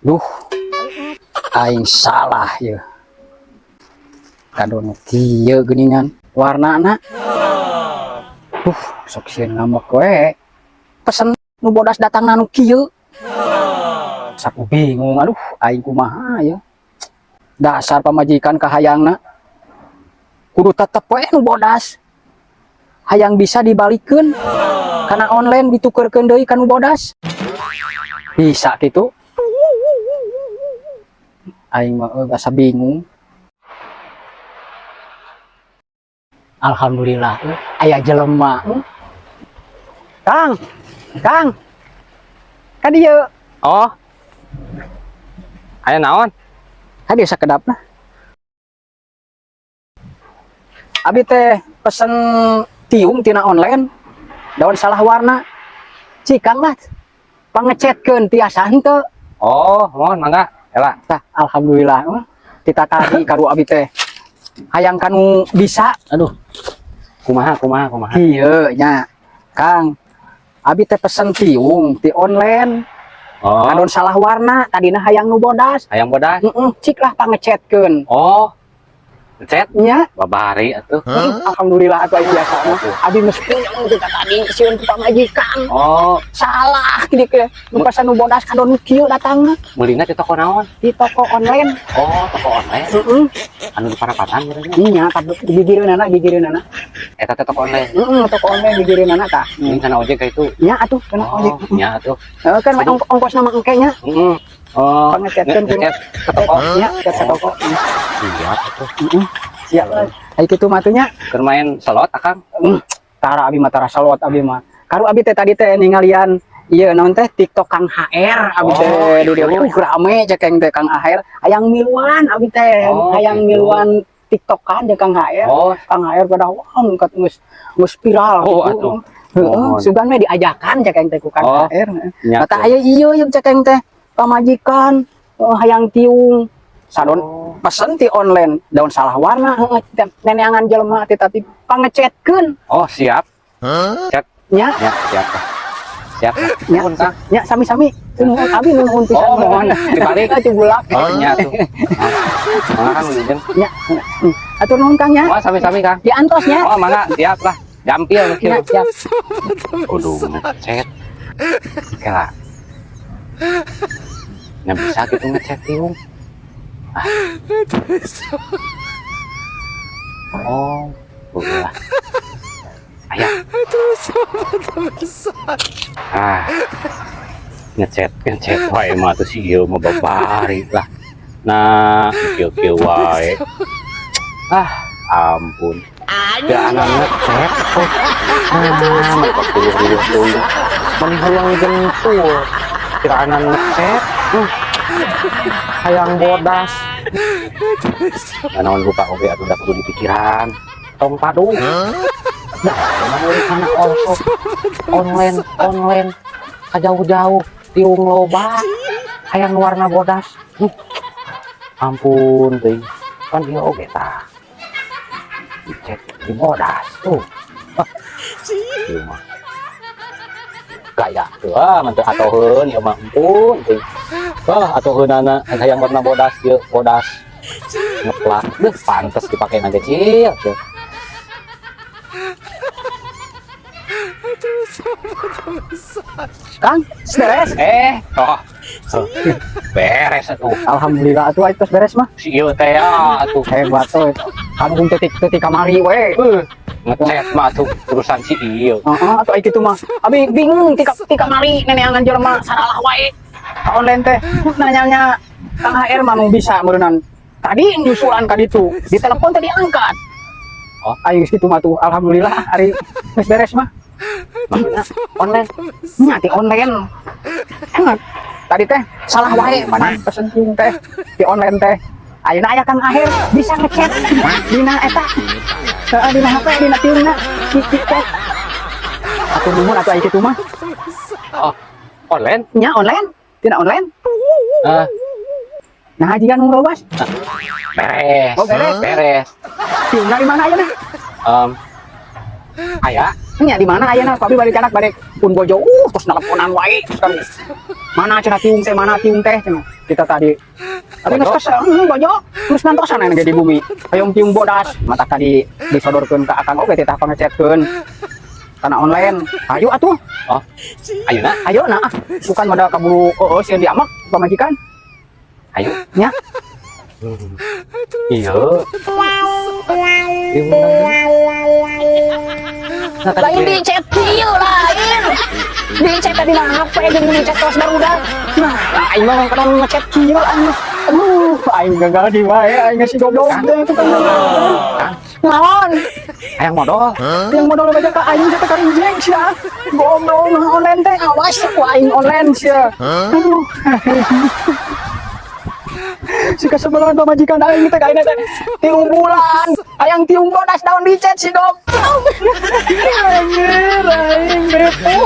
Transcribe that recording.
Duh, aing salah ya. Kado nu kieu geuningan warnana. Duh, sok sieun ngambek we. Pesen nu bodas datang nu kieu. Saku bingung, aduh, aing kumaha ya. Dasar pamajikan kahayangna kudu tetep we nu bodas. Hayang bisa dibalikeun karena online, ditukerkeun deui ka nu bodas. Bisa gitu. Aing mah euy asa bingung. Alhamdulillah euy, aya jelema. Kang, Kang. Ka dieu. Oh. Aya naon? Ka dieu sakedapna. Abi teh pesen tiung tina online, daun salah warna. Cikang lah. Pangecetkeun tiasa henteu? Oh, mohon mangga. Ela. Tah, alhamdulillah. Kita tadi karu abi teh hayang kanu bisa. Aduh. Kumaha, kumaha, kumaha? Kieu nya. Kang, abi teh pesen tiung ti online. Oh, Ngadon salah warna, tadina hayang nu bodas. Hayang bodas. Heeh, cik lah pangecetkeun. Oh. Cet, Nya, babari atuh. Alhamdulillah atuh aya biasa mah. Abi geus puyeng ti tadi sieun ku pamajikan. Oh, Salah kieu ke. Nu pesan nu bodas kadon nu kieu datangna. Meulina di toko naon? Di toko online. Oh, toko online. Heeh. Anu di parapatan meureun. Nya, tapi gigireunana, gigireunana. Eta teh toko online. Heeh, toko online gigireunana tah. Ini kana ojek ka itu. Nya atuh kana Oh, ojek. Nya atuh. Heeh, kan ongkos nama engke nya. Heeh. Oh, Pangecetkeun ku ngecet ke toko. Nya, cet ke toko. Siap atuh. Heeh. Siap lah. Ai kitu mah atuh nya. Keur main slot, Akang? Tara, abi mah tara slot abi mah. Karu abi teh tadi teh ningalian ieu naon teh, TikTok Kang HR abi teh. Oh, di dieu gitu. Rame cekeng teh Kang HR, hayang miluan abi teh. Oh, hayang gitu. Miluan TikTokan jeung Kang HR. Oh, Kang HR pada wah ngkat geus geus viral Oh, gitu. atuh. Heeh, Mohon. Sugan we diajakan cekeng teh ku Kang Oh. HR. Nya Kata tuh. aya ieu yang cekeng teh pamajikan hayang tiung sadon Oh. pesen ti online daun salah warna, heeh, neneangan jelema teh tapi pangecetkeun. Oh, siap. Cet. Nya. Ya, siap lah. Siap lah. Nya. Nuhun, Kang. Nya, sami-sami. Nuhun, abi nuhun pisan. Oh, mohon dibalik. Atuh bulak. Oh, nya tuh. Mangga, Kang, wilujeng. Nya. Atur nuhun, Kang, nya. Oh, sami-sami, Kang. Diantos nya. Oh, mangga, siap lah. Gampil Nya, kieu. siap. Kudu ngecet. Kela. Nya bisa gitu ngecet tiung. Ah. Oh, boleh lah. Aya. Ah. Ngecet, ngecet wae mah tuh si ieu mah babari lah. Nah, kieu-kieu wae. Ah, ampun. Ya anak ngecet. Oh. Nah, mereka puluh-puluh teuing. Mani hayang gentul. Kiraanan ngecet. Hayang bodas. Nah, naon rupa oge atuh da kudu dipikiran. Tong padu. Nah, emang kana also online online kajauh-jauh tiung loba hayang warna bodas. Ampun teuing. Kan ieu oge tah. Dicet di bodas tuh. Ah, ieu mah. Gaya tuh ah manteu atoheun ieu mah, ampun teuing. Wah, atoheunana hayang warna bodas ieu bodas. Ngeplak. Deuh, pantes dipake nanti cil. Cil. Kang, beres. Eh, oh. Beres atuh. Alhamdulillah atuh tos beres mah. Si ieu teh ya atuh. Hebat tuh. Kampung titik titik kamari we. Ngecet mah atuh urusan si ieu. Heeh, atuh ai kitu mah. Abi bingung tika tika mari neneangan jelema saralah wae. Ka online teh nanyanya Kang HR mah nu bisa meureunan. Tadi nyusulan ka ditu, di telepon tadi angkat. Oh. Ayo geus kitu mah tuh. Alhamdulillah ari geus beres mah. Maksudna online? Nya ti online. Enggak. Tadi teh salah wae mana pesen tiung teh di online teh. Ayeuna aya Kang Akhir bisa ngechat dina eta. Heeh, dina HP, dina tiungna di chat. Atur nuhun atuh aya kitu mah. Oh, online? Nya online, tina online. Eh, Nah, jika nu robas, beres. Oh, beres. Beres. Tiungna di mana ayeuna? Aya. Nya di mana ayeuna? Abi balik anak balik pun bojo terus nelponan wae terus kan. Mana cenah tiung teh, mana tiung teh cenah. Kita tadi. Tapi geus kesel, banyak. Terus nantosan aya di bumi. Hayang tiung bodas. Mata tadi disodorkeun ka akang oge titah pangecetkeun. Karena online. Ayo atuh. Oh, ayeuna. Ayo nah. Bukan modal kaburu oh, sieun diamak pamajikan. Ayo. Nya. Iya. Iya. Nah, tadi Lain di chat kieu lain. Di chat tadi na HP jeung di chat kelas barudak. Nah, aing mah kadang ngechat kieu aing mah. Aduh, aing gagal di wae aing si goblok teh tukang. Kang, Naon? Hayang modal. Yang modal aja ka aing teh karinjeng sia. Goblok online teh awas ku aing online sia. Aduh. Si kesebelan pamajikan aing teh kaina teh tilu bulan. Hayang tiung bodas daun di chat si goblok. Anjir, aing bete.